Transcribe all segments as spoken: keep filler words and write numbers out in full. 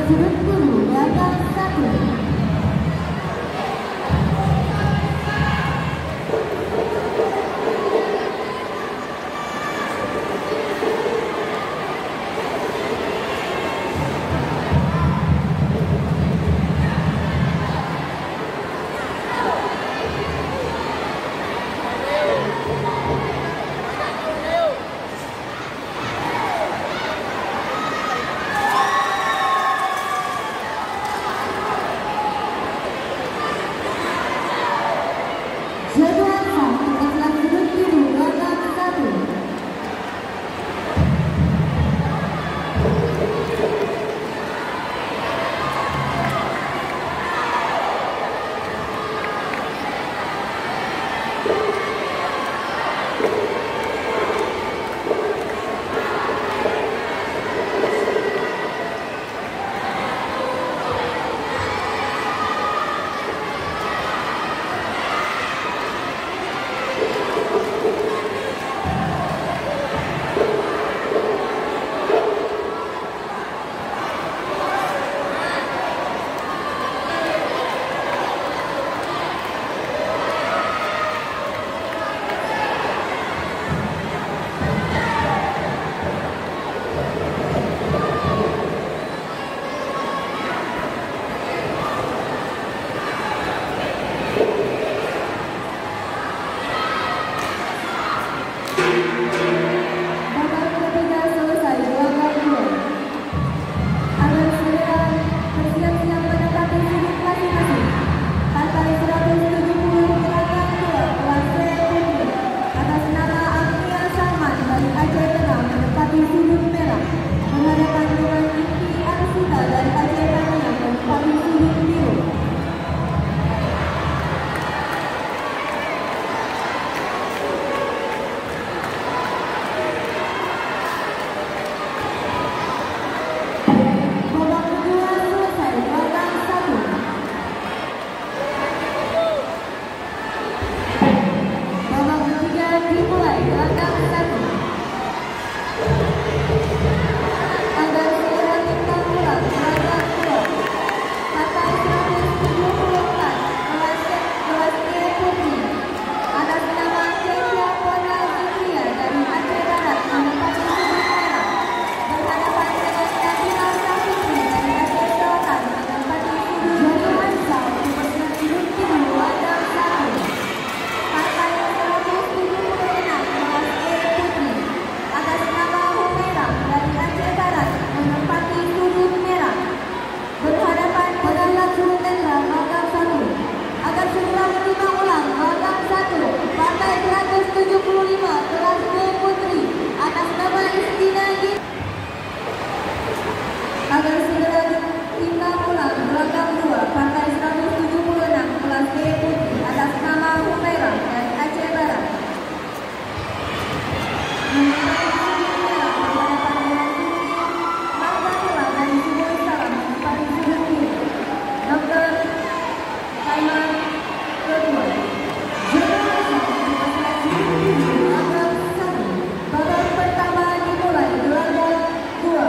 Sudut biru, gelaran satu. Jadwal sah, sudut biru, gelaran satu. Babak ketiga selesai, dua kali gol. Agar segera bersiap-siap menempati sudut masing-masing. Partai seratus tujuh puluh delapan dua, kelas C putri, atas nama Agnia Salman dari Aceh Tengah menempati sudut merah, berhadapan dengan Inti Arsita dari Aceh Tengah yang menempati sudut biru. Babak kedua selesai, gelaran satu. Babak ketiga dimulai, gelaran satu. Agar segera kita pulang, gelaran dua. Partai seratus tujuh puluh empat, kelas, kelas C putri. Atas nama Cecia Pona Zikria dari Aceh Barat menempati sudut merah. Berhadapan dengan Nabila Safitri dari Aceh Selatan menempati sudut biru. Jadwal sah, sudut biru, gelaran satu. Partai seratus tujuh puluh enam, kelas E putri, atas nama Humairah dari Aceh Barat, menempati sudut merah. Berhadapan dengan Najrul Endra, babak satu. Agar segera menyimak ulang, babak satu. Partai seratus tujuh puluh lima, kelas B putri, atas nama Istina Gin-, Agar segera ditimbang ulang, babak dua. Partai seratus tujuh puluh enam, kelas B putri, atas nama Humairah dari Aceh Barat. Doktor Saiman kedua. Babak pertama dimulai, gelaran dua.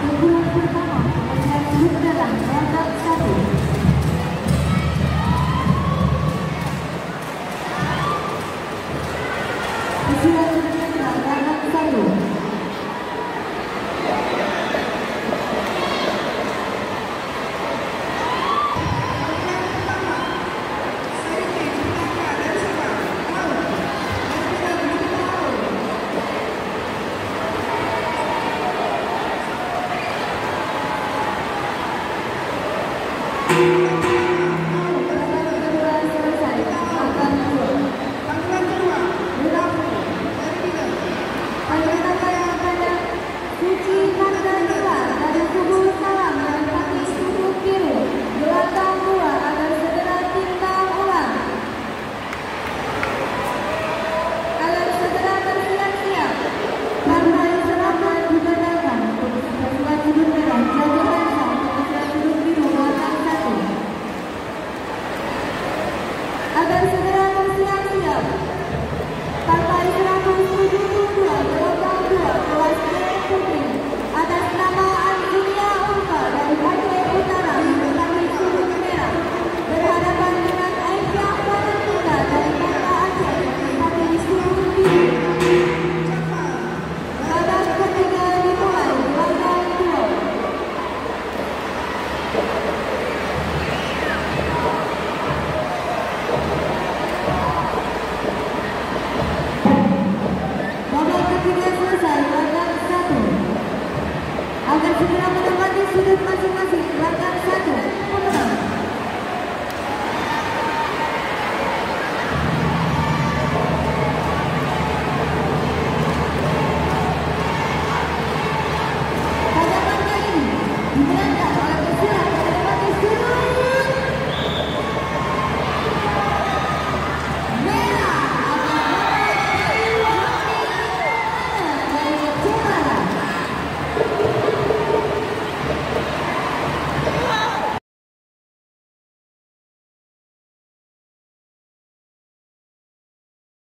Ukuran pertama, pemecah grup dalam ronde satu. Ukuran pertama, ronde satu.